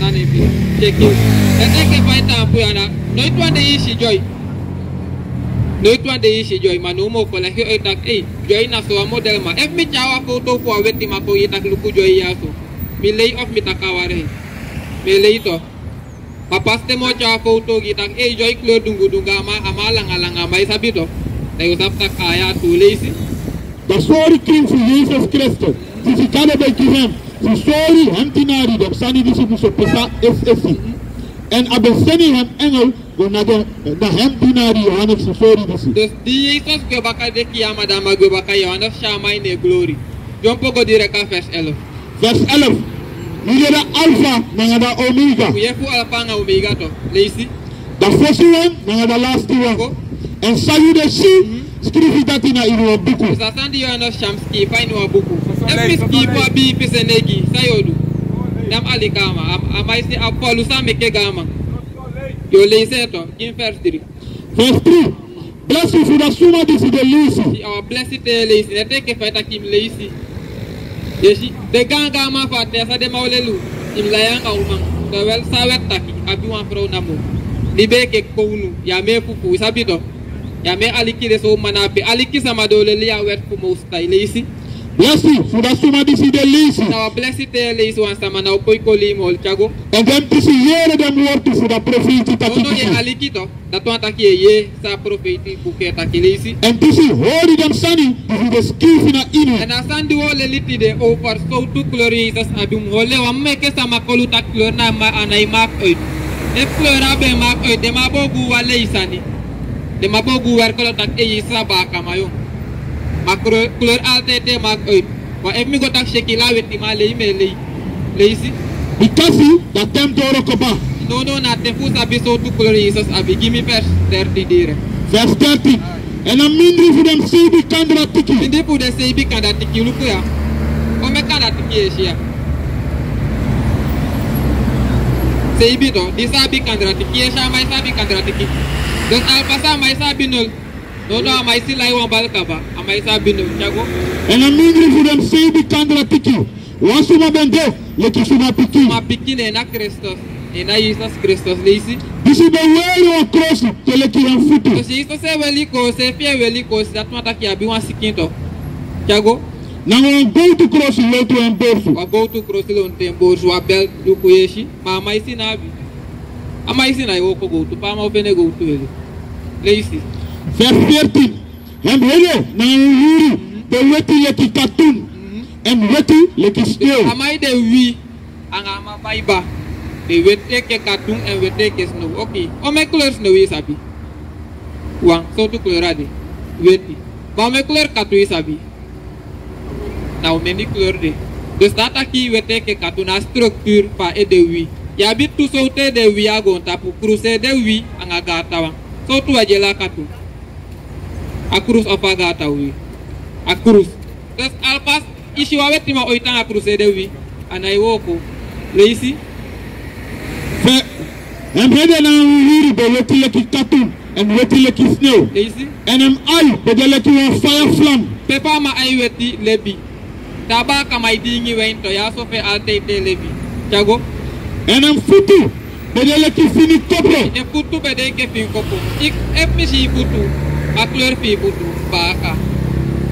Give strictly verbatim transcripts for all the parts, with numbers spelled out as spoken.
Sani fi, teki. Èn enke fa i taampu ya na, noiti wan dei i si Joy. Noiti wan dei i si Joy, ma now mi o kon leki yu e taki, ei, Joy na so wan model man. Efu mi tyai wan foto fu wan wetiman kon gi i taki luku Joy ya so, mi lei of mi taki a wari? Mi e lei to. Ma pas te mi o tyai wan foto gi i taki, ei, Joy kleur dungudungu, a man, a man langalanga, ma i sabi to. Da yu o sabi taki a ya tu, leisi. Da sori krin fu Yesus Kristus, disi Gado ben gi hem, fu sori hem dinari, den sani disi musu pasa es'esi. Èn a ben seni hem engel go na den, na hem dinari Johannes fu sori disi. Dus di Yesus gwe baka, deki a man, da a man gwe baka, Johannes si a man ini en glori. Dyompo go direct a vers elf. Vers elf. Mi de da Alfa nanga da Omega. Fu yu e fu Alfa nanga Omega to. Leisi. Da fosi wan nanga da lasti wan. Go. Èn san yu de si, skrifi dati na ini wan buku. Sa san di yu e no si, a mus skrifi a ini wan buku. Efu mi skrifi a abi pisi negi, san yu o du? Nanga a leki a man. A, a man e si a polu san meke gi a man. Yu o leisi en to. Gi mi vers dri. Vers dri. Blesi fu da suma disi di e leisi. Si, a blesi te leisi, neti enke fa i taki i mus leisi. Yu e si, den gaangaan man fu a ten, san den man o leli u, i mus lai anga uman. Terwijl san wet taki, abi wan frow namo. Libi enke kownu, yu á mu e fufuu, i sabi to. Yu á mu e aliki den so uman na ape, aliki sama di o leli yu a wet fu Most High, leisi. Blesi fu da suma disi di e leisi. Na wan blesi te leisi, wan sama ná o poi koli i moo, tyago. Èn den disi yere den wortu fu da profeiti taki. No, no, yu e aliki to. Dati wani taki yu e yee san a profeiti buku e taki, leisi. Èn disi hori den sani disi de skrifi na ini. Èn a sani di wi o leli tide over sowtu kleur Yesus abi, un mus hori en. Wi á mu meke sama koli u taki kleur na ma, a nái maak uit. Efu kleur á ben maak uit, den man bo gi u wan lei sani. Den man bo gi u werkelijk taki, ei, Yesus a baakaman, yu. Ma kleur, kleur altijd e maak uit. Wan, efu mi go taki sekila a wetiman, lei mi e lei. Leisi. Bikasi da ten doro kaba. No, no, na ten fu sabi sowtu kleur Yesus abi. Gi mi vers dertien direct. Vers dertien. Èn a mindri fu den seibi kandratiki. Mindri fu den seibi kandratiki, luku ya. Omeni kandratiki yu e si ya? Seibi to, di sabi kandratiki, yu e si a man e sabi kandratiki. Dus alpasi a man e sabi nul. No, no, a man e si lai wan bal kaba, a man e sabi nul, tyago. Èn a mindri fu den seibi kandratiki, wan suma ben de, leki suma pikin. Suma pikin, en na Kristus, en na Yesus Kristus, leisi. Disi ben weri wan krosi te leki en futu. Dus Yesus e weri krosi, efu yu e weri krosi, dati wani taki yu abi wan sikin to. Tyago. Nanga wan gowtu krosi lontu en borsu. Wan gowtu krosi lontu en borsu, wan bel, luku, yu e si, ma a man e si na abi. A man e si na e wooko gowtu, pe a man o fende gowtu weri. Leisi. Vers veertien. Hem ede nanga wan wiri ben weti leki katun, èn weti leki snew. A man ede wi, anga a man baiba. Den weti enke katun èn weti enke snew. Oké. Omeni kleur snew i sabi? Wan, sowtu kleur a de? Weti. Ma omeni kleur katun i sabi? Na omeni kleur de. Dus dati taki weti enke katun na a structuur fu a ede wi. Yu abi tu sowtu ede wi a goontapu, krusu ede wi anga gaatawan. Sowtu wan di e lon a katun? A krusu of a gaata wi? A krusu. Dus alpasi i si wan wetiman oiti anga krusu ede wi, a nái wooko. Leisi. Fe, hem ede nanga wan wiri ben weti leki katun, èn weti leki snew. Leisi. Èn hem ai ben de leki wan faya flam. Pe fa a man ai weti lebi. Te a baakaman e diingi wen to, ya so fa en altijd e lebi. Tyago. Èn hem futu ben de leki fini kopro. En futu ben de enke fini kopro. I, efu mi si i futu, a kleur fu i futu, baaka.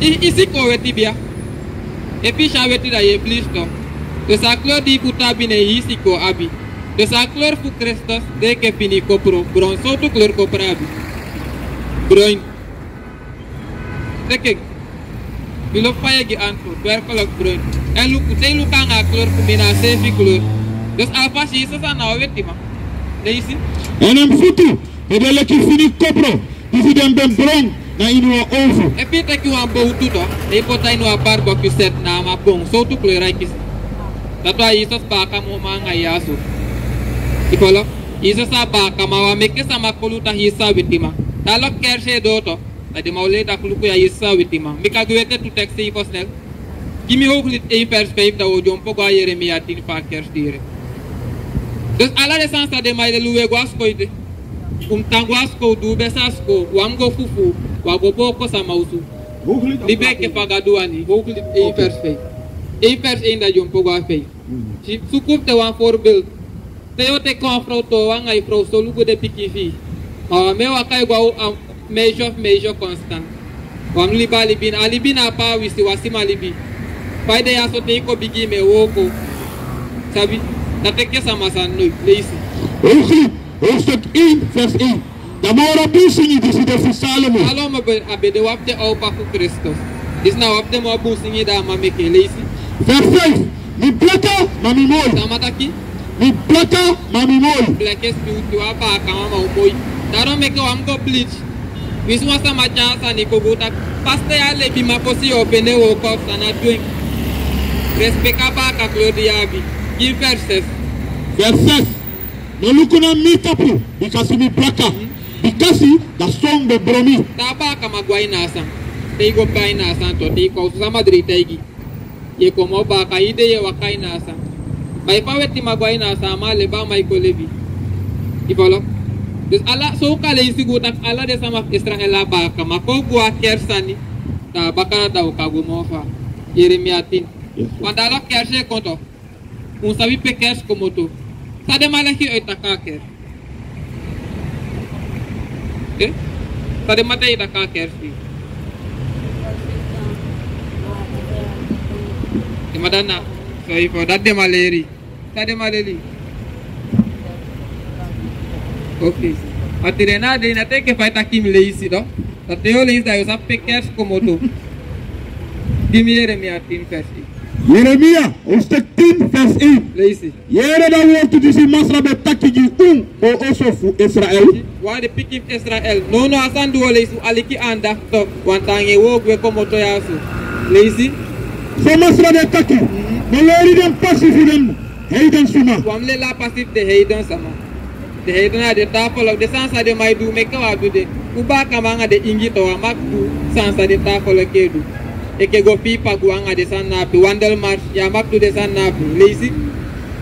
I, i sikoo weti bia. Efu i si a weti da yu e bleach to. Dus a kleur di i futu abi na en i sikoo abi. Dus a kleur fu Kristus de enke fini kopro, brown. Sowtu kleur kopro abi? Brown. Teki en. Mi lobi fa yu e gi antwoord, werkelijk brown. Èn luku, te i luku anga a kleur fu mi na a seefi kleur. Dus alpasi Yesus a na wan wetiman. Leisi. Èn hem futu ben de leki fini kopro, disi den ben bron na ini wan ofu. Efu i teki wan bowtu to, dan i poti a ini wan barbecue set, na a man bon, sowtu kleur ai kisi? Dati wani Yesus baaka moo man anga yu ya so. I follow? Yesus a baakaman, wi á meke sama koli u taki Yesus a wetiman. Te a lobi kersi e doo to, dan den man o lei taki luku ya, Yesus a wetiman. Mi kan gi u ete tu teksti fosi, nel. Gi mi Hooglied één vers vijf, dan wi o dyompo go a Yeremia tin fu a kersi direct. Dus ala den sani san den man e leli u, wi e go a sikoo ete. Un mu tan go a sikoo, du u best a sikoo, wi á mu go fufuu, wi á go booko sama osu. Libi enke fa Gadu wani, Hooglied één vers vijf. Één vers één, dan dyompo go a vijf. Si, suku fu de wan voorbeeld. Te yu o teki wan frow, toon anga yu frow, solugu den pikin fi yu. Ma wan mi e waka e go a meisyo fu meisyo konstant. Wan mi libi a libi, a libi na a paa wisiwasi, ma libi. Fa yu de ya so, te yu kon bigi mi e wooko. Sabi, na teki sama sani noiti. Leisi. Hoofdstuk één, vers één. Dan mi o waka bun singi disi de fu Salomo. Salomo be, a be de wan fu den opa fu Kristus. Disi na wan fu den moo bun singi di a man meke. Leisi. Vers vijf. Mi blaka, ma mi moi. Sama taki? Mi blaka, ma mi moi. Blaka esi biuti, wan baakaman ma o moi. Daarom meke wan mu go bleach. Winsi wan sama tyari sani kon, go taki: Pastor, yu a lebiman, fosi yu o fende wooko fu san na du en. Respeki a baaka kleur di yu abi. Gi mi vers zes. Vers zes. No luku na mi tapu, bikasi mi blaka. Bikasi da son be bron mi. Te a baakaman go a ini a san, te yu go pe a ini a san, to te yu kon, so sama dri taigi. Yu e kon moo baaka, yu de yu e waka a ini a san. Ma efu a wetiman go a ini a san, a man lebe, a man e kon lebi. Yu folo? Dus ala, so u kan leisi go taki ala den sama fu Israel a baakaman. Kon go a kersi sani, da a baakaman da o kan go moo fa. Yeremia tin. Yes, sir. Wan dalo kersi e kon to. Un sabi pe kersi komoto. San den man leki yu e taki a kersi? Eh? San den man taigi yu taki a kersi? Den man dati na, so yu folo, dati den man leri. San den man leri? Ok. A tide na a dei, na te enke fa yu taki mi leisi, no? Da te yu o leisi, da yu o sabi pe kersi komoto. Gi mi Yeremia tin, vers één. Yeremia, hoofdstuk tien, vers één. Leisi. Yere da wortu disi Masra be taki gi un, o oso fu Israel. Wan, den pikin fu Israel. Nownow a sani di u o leisi, aliki anda, tok, wan taanga e wooko e komoto ya so. Leisi. So Masra be taki. Mhm. Mi o leri den pasi fu den heiden suma. Wan, mi o leri a pasi fu den heiden sama. Den heiden na den taa folok, den sani san den man e du, meke wi á du den. U baakaman anga den ingi tu, wi á mag du sani san den taa folok e du. Enke go fii pagu anga den sani na ape, wandelmars, yu á mag du den sani na ape. Leisi.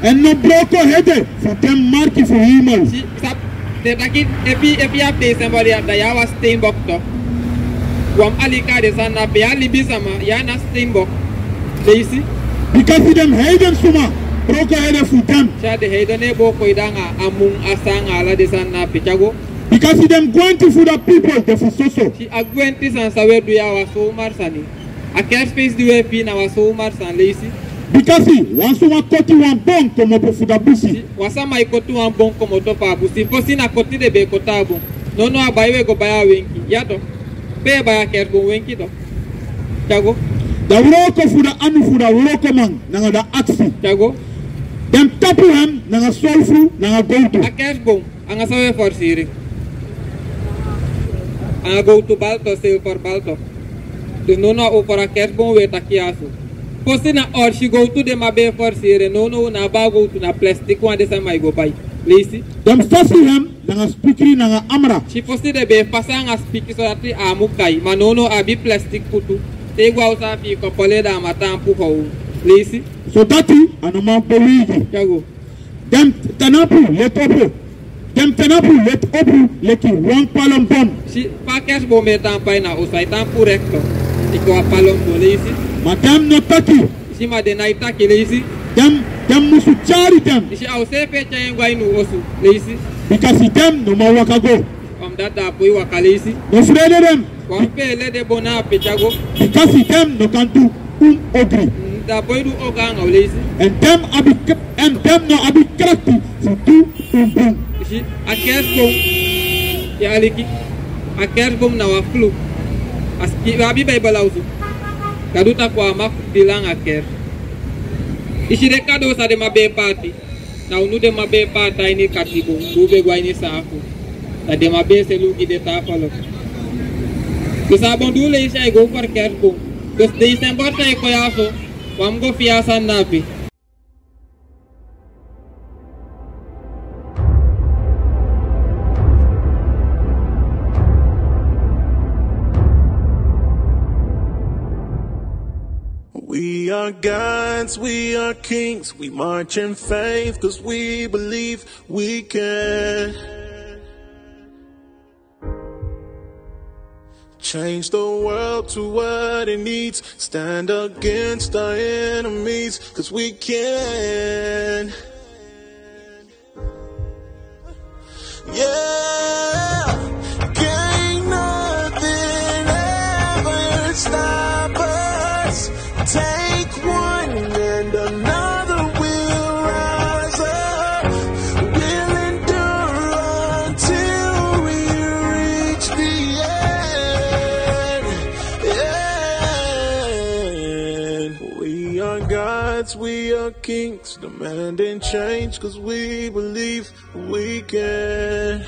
Èn no broko ede fu den marki fu hemel. Si, sabi, den taki, efu, efu yu abi den symbol ya, da yu a wan steenbok tu. Wi á mu aliki den sani na ape, yu a libisama, yu a ná steenbok. Leisi. Bikasi den heiden suma broko ede fu den. Tya, den heiden no e booko ede anga a mun, a san anga ala den sani na ape. Tya go. Bikasi den gwenti fu da pipel de fu soso. Si, a gwenti sani san wi e du ya, a wan somar sani. A kersi fesi di wi e fii na wan somar sani. Leisi. Bikasi wan suma koti wan bon komoto fu da busi. Si, wan sama e koti wan bon komoto fu a busi. Fosi na koti den be e koti a bon. Nownow a bai wi e go bai a wenki. Ya tok. Pe yu e bai a kersi bon wenki tok. Tya go. Da wroko fu da anu fu da wrokoman nanga da aksi. Tya go. Den tapu en nanga solfru nanga gowtu. A kersi bon, anga san wi e forsiri? Anga gowtu bal tok, silver bal tok. Dus nownow a over a kersi bon wi e taki ya so. Fosi na orsi gowtu den man be e forsiri, nownow na bai a gowtu, na plastik wan den sama e go bai. Leisi. Den fasi en nanga spikri nanga amra. Si, fosi den be e fasi en anga spikri, sodati a á mu kai. Ma nownow a abi plastik futu. Te yu go a osu, a fii kon poli, da a man taampu how. Leisi. Sodati a no man beweigi. Tya go. Den taampu leti opo. Den taampu leti opo leki wan palmbom. Si, fa a kersi bon be e taampu a ini a osu, a e taampu rekto. Enke wan palmbom. Leisi. Ma den no taki. Si, ma den nái taki. Leisi. Den, den musu tyari den. Si, a useefi e tyai en go a ini un osu. Leisi. Bikasi den no man waka go. Omdat da a poi waka. Leisi. No frede den. Wan feele de bon na ape. Tya go. Bikasi den no kan du un ogri. Mm, da a poi du ogri anga un. Leisi. Èn den abi k-, èn den no abi krakti fu du un bun. Si, a kersi bon. Yu aliki. A kersi bon na wan fluku. A si, wi abi Bijbel a osu. Gadu taki wi á mag dili anga kersi. I si den kado san den man be e paati. Na unu den man be e paati a ini katibo, di u be go a ini saafu. Da den man be e seli u gi den taa folok. Dus a bon di u leisi, a e go fu a kersi bon. Dus den symbol san e kon ya so, wi á mu go fii a sani na ape. We are gods, we are kings, we march in faith 'cause we believe we can change the world to what it needs, stand against our enemies 'cause we can. Yeah, can't nothing ever stop us. Take one and another will rise up. We'll endure until we reach the end. Yeah. We are gods, we are kings, demanding change 'cause we believe we can.